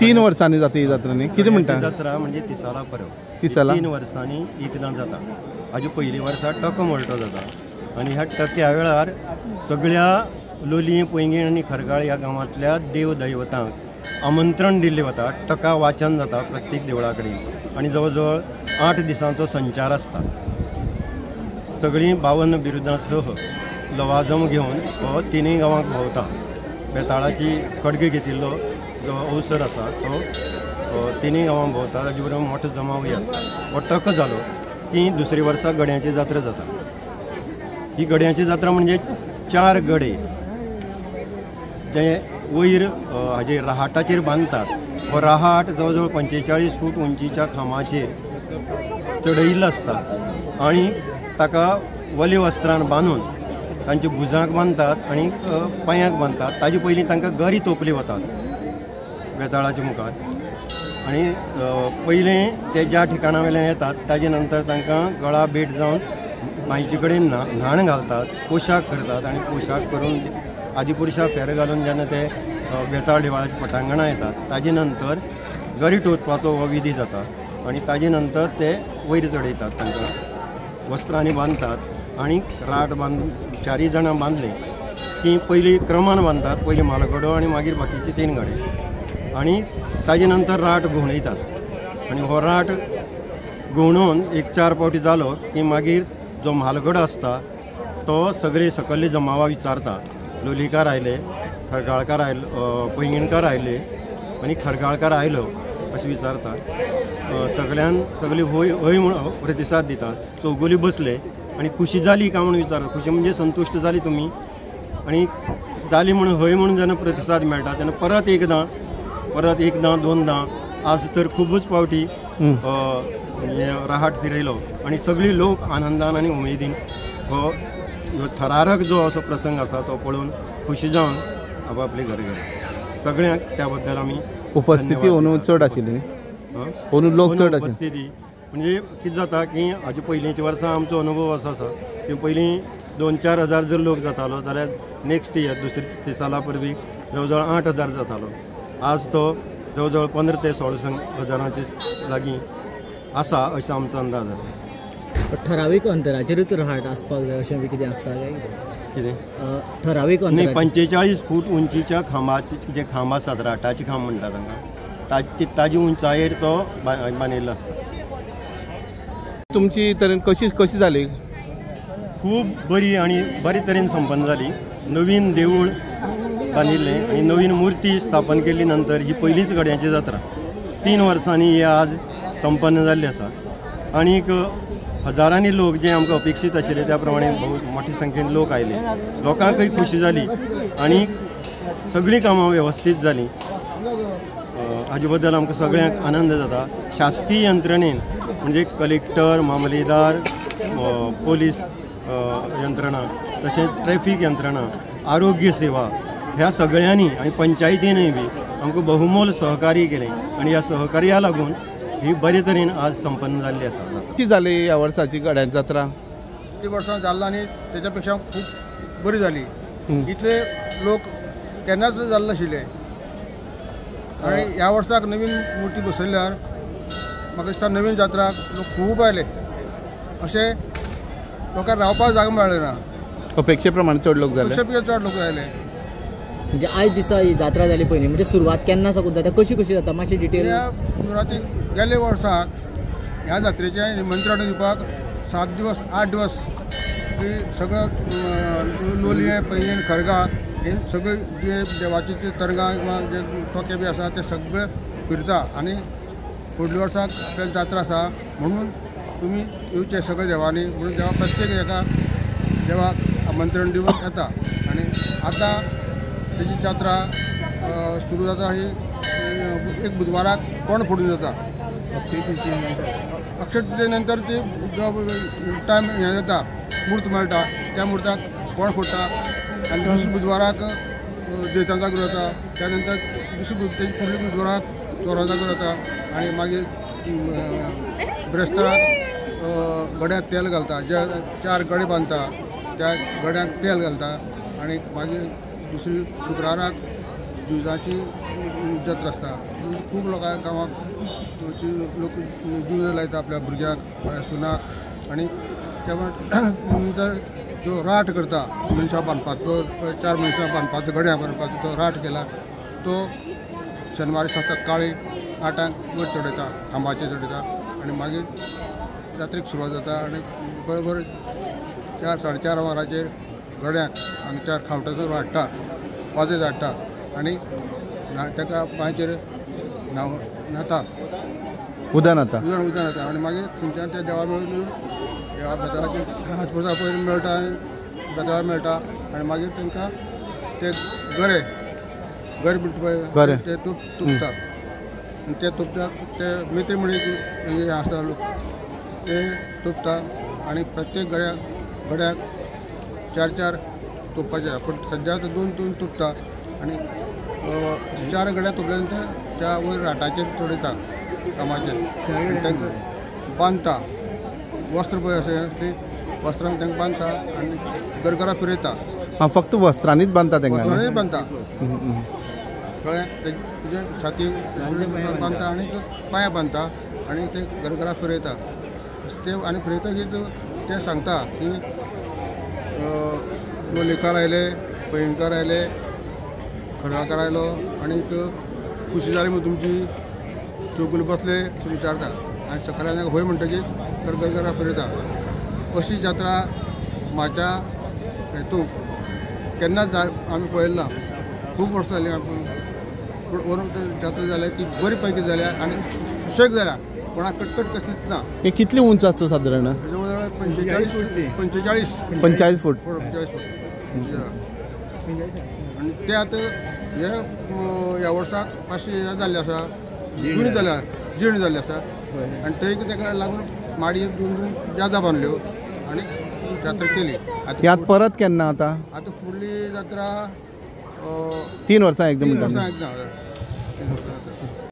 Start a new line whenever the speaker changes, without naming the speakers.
3 वर्सांनी जाता ही जात्रा न्ही? कितें म्हणटा?
जात्रा म्हणजे तिसाला परब.
तिसाला
3 वर्सांनी एकदां जाता. हाजे पयलीं वर्सा टको मोलटो जाता आनी ह्या टक्या वेळार सगळ्या लोलयें, पैंगीण आनी खरगाळ ह्या गांवांतल्या देव दैवतांक आमंत्रण दिल्लें वता. टका वाचन जाता प्रत्येक देवळा कडेन आनी जवळ जवळ 8 दिसांचो संचार आसता. सगळीं 52 बिरुदां सह लवाजम घेवन हो तिनूय गांवांक भोंवता. बेताळाची खडग घेतिल्लो जो अवसर आसा तो तिनूय गांवांक भोंवता. ताजे बरोबर मोठो जमावूय आसता. हो टक जालो की दुसरे वर्सा गड्यांची जात्रा जाता. ही गड्यांची जात्रा म्हणजे 4 गडे जे वयर हाजेर रहाटाचेर बांदतात. हो रहाट जवळ जवळ 45 फूट उंचीच्या खांबाचेर चडयिल्लो आसता आनी ताका वले वस्त्रान बांदून तांच्या भुजांक बांदतात आनी पांयांक बांदतात. ताजे पयलीं तांकां गरी तोपली वतात बेताळाच्या मुखार आनी पयलें ते ज्या ठिकाणा वयल्यान येतात ताजे नंतर तांकां गळा भेट जावन मायचे कडेन न्हाण घालतात, पोशाख करतात आनी पोशाख करून आदिपुरुषा फेर घालून जेन्ना ते बेताळ देवळाच्या पटांगणां येतात ताजे नंतर गरी टोचपाचो हो विधी जाता आनी ताजे नंतर ते वयर चडयतात, तांकां वस्त्रांनी बांदतात आनी राट बांद 4 जाणां बांदले की पयलीं क्रमान बांदतात, पयलीं म्हालगडो आनी मागीर बाकीचे 3 गडे आनी ताजे नंतर राट घुंवडयतात आनी हो राट घुंवडोवन एक 4 पावटी जालो की मागीर जो म्हालगडो आसता तो सगळे सकल्ले जमावा विचारता. लोलयेकार आयले, खरगाळकार आयलो, पैंगीणकार आयले आनी खरगाळकार आयलो अशें विचारता. सगळ्यान सगळी हय हय म्हूण प्रतिसाद दितात. चौगुली बसले आनी खुशी जाली काय म्हूण विचारता. खुशी म्हणजे संतुश्ट जाली तुमी आनी जाली म्हूण हय म्हूण जेन्ना प्रतिसाद मेळटा तेन्ना परत एकदां 2दां आज तर खुबूच पावटी रहाट फिरयलो आनी सगळी लोक आनंदान आनी उमेदीन हो थरारक जो असो प्रसंग आसा तो पळोवन खुशी जावन आपापले घर गेले. सगळ्यांक त्या बद्दल आमी
उपस्थिती अंदू चड आशिल्ली, अंदू लोक चड आशिल्ले.
उपस्थिती म्हणजे कितें जाता की हाजे पयलींच्या वर्सा आमचो अनुभव असो आसा की पयलीं 2-4 हजार जर लोक जातालो जाल्यार नेक्स्ट इयर दुसरे तिसाला परबीक जवळ जवळ 8,000 जातालो. आज तो जवळ जवळ 15 ते 16 हजारांचे लागीं आसा अशें आमचो अंदाज आसा.
ठरावीक अंतराचेरूच रहाट आसपाक जाय अशें बी कितें आसता काय
कितें?
ठरावीक
न्ही, 45 फूट उंचीच्या खांबाचे जे खांब आसात, राटाचे खांब म्हणटा तांकां, ताजी उंचायेर तो बांदिल्लो आसता.
तुमची तरेन कशी कशी जाली?
खूब बरी आनी बरे तरेन संपन्न जाली. नवीन देवूळ बांदिल्लें आनी नवीन मुर्ती स्थापन केल्ली नंतर ही पयलीच गड्यांची जात्रा 3 वर्सांनी ही आज संपन्न जाल्ली आसा आनीक हजारांनी लोक जे आमकां अपेक्षीत आशिल्ले त्या प्रमाणे बहुत मोठे संख्येन लोक आयले. लोकांकय खुशी जाली आनी सगळीं कामां वेवस्थीत जालीं. हाजे बद्दल आमकां सगळ्यांक आनंद जाता. शासकीय यंत्रणेन म्हणजे कलेक्टर, मामलेदार, पोलीस यंत्रणा, तशेंच ट्रॅफीक यंत्रणा, आरोग्य सेवा ह्या सगळ्यांनी आनी पंचायतीनूय बी आमकां बहुमोल सहकार्य केलें आनी ह्या सहकार्या लागून ही बरे तरेन आज संपन्न जाल्ली आसा.
कितें जाली ह्या वर्साची गड्यां जात्रा?
ती वर्सां जाल्ला आनी तेच्या पेक्षा खूब बरी जाली. इतले लोक केन्नाच जाल्ले नाशिल्ले आनी ह्या वर्साक नवीन मुर्ती बसयल्यार म्हाका दिसता नवीन जात्राक लोक खूब आयले. अशें लोकांक रावपाक जागो मेळ्ळो ना.
अपेक्षे प्रमाणे चड लोक जाले,
अपेक्षे चड लोक आयले.
म्हणजे आयज दिसा ही जात्रा जाली पयलीं म्हणजे सुरवात केन्ना साकून जाता, कशी कशी जाता मातशी डिटेल?
सुरवातीक गेले वर्साक ह्या जात्रेचें निमंत्रण दिवपाक 7 दिवस 8 दिवस सगळं लोलयें, पैंगीण, खरगाळ हे सगळे जे देवाचे जे तरंगां किंवा जे टोके बी आसा ते सगळे फिरता आनी फुडल्या वर्साक आपल्याला जात्रा आसा म्हणून तुमी येवचे सगळे देवांनी म्हणून देवा प्रत्येक एका देवाक आमंत्रण दिवन येता. आनी आतां तेजी जात्रा सुरू जाता ही एक बुधवाराक कोण फोडून जाता. अक्षय तृतीये नंतर ती जो टायम हें जाता म्हूर्त मेळटा त्या म्हूर्ताक कोण फोडटा आनी दुसऱ्या बुधवाराक जैतां जागरो जाता. त्या नंतर दुसऱ्या तेजी फुडल्या बुधवाराक चोरां जागरो जाता आनी मागीर ब्रेस्ताराक गड्यांत तेल घालता. जे 4 गडे बांदता त्या गड्यांक तेल घालता आनी मागीर दुसरी शुक्राराक जुजाची जात्रा आसता. खूब लोकां गांवाक लोक जीव लायता आपल्या भुरग्यांक सुनाक. आनी त्या नंतर जो राट करता मनशां बांदपाचो, 4 मनशां बांदपाचो गड्या बांदपाचो तो राट केला तो शेनवार दिसा सकाळी 8 वयर चडयता, खांबाचेर चडयता आनी मागीर जात्रेक सुरवात जाता. आनी बरोबर 4 साडे 4 वरांचेर गड्यांक हांगा 4 खावटाचो हाडटा, वाजयत हाडटा आनी ताका पांयचेर न्हाता,
उदक न्हाता,
उदक न्हाता आनी मागीर थंयच्यान त्या देवा मेळून ह्या बेताळाचेर हात पुजा पयर मेळटा, बेताळा मेळटा आनी मागीर तांकां ते गरे गरे म्हणटा ते तुपता आनी ते तुपता ते मेत्री म्हणी आसता लोक ते तुपता आनी प्रत्येक गड्याक 4 4 तुपपाचे, पूण सद्या आतां 2 2 तुपता आनी 4 गड्या तुपल्या नंतर त्या वयर राटाचेर चडयता कामाचेर, तांकां बांदता वस्त्र पळय आसा ती वस्त्रांक तांकां बांदता आनी गरगरा फिरयता.
हां, फक्त वस्त्रांनीच बांदता तांकां?
वस्त्रांनीच बांदता, कळ्ळें? तुजे छाती बांदता आनी पांयां बांदता आनी ते गरगरा फिरयता ते आनी फिरयतकीच ते सांगता की लोलयेकार आयले, पैंगीणकार आयले, खरगाळकार आयलो आनीक खुशी जाली म्हूण तुमची चौगुले बसले अशें विचारता आनी सकाळी हय म्हणटकीच गरगरा फिरयता. अशी जात्रा म्हाज्या हेतूंत केन्नाच आमी पळयली ना, खूब वर्सां जालीं पूण वरून जात्रा जाल्या ती बरी पैकी जाल्या आनी सुशेग जाल्या, कोणाक कटकट कसलीच ना.
हे कितली उंच आसता सादारण?
जवळ जवळ 45
45 फूट.
45 फूट. आनी ते आतां हे ह्या वर्साक मातशें हें जाल्लें आसा, जुनी जाल्या, जीर्ण जाल्ली आसा आनी तरी ताका लागून माडी 2 2 जादा बांदल्यो आनी जात्रा केली.
आतां परत केन्ना आतां?
आतां फुडली जात्रा
3 वर्सां एकदम.
3 वर्सां एकदां. 3 वर्सां.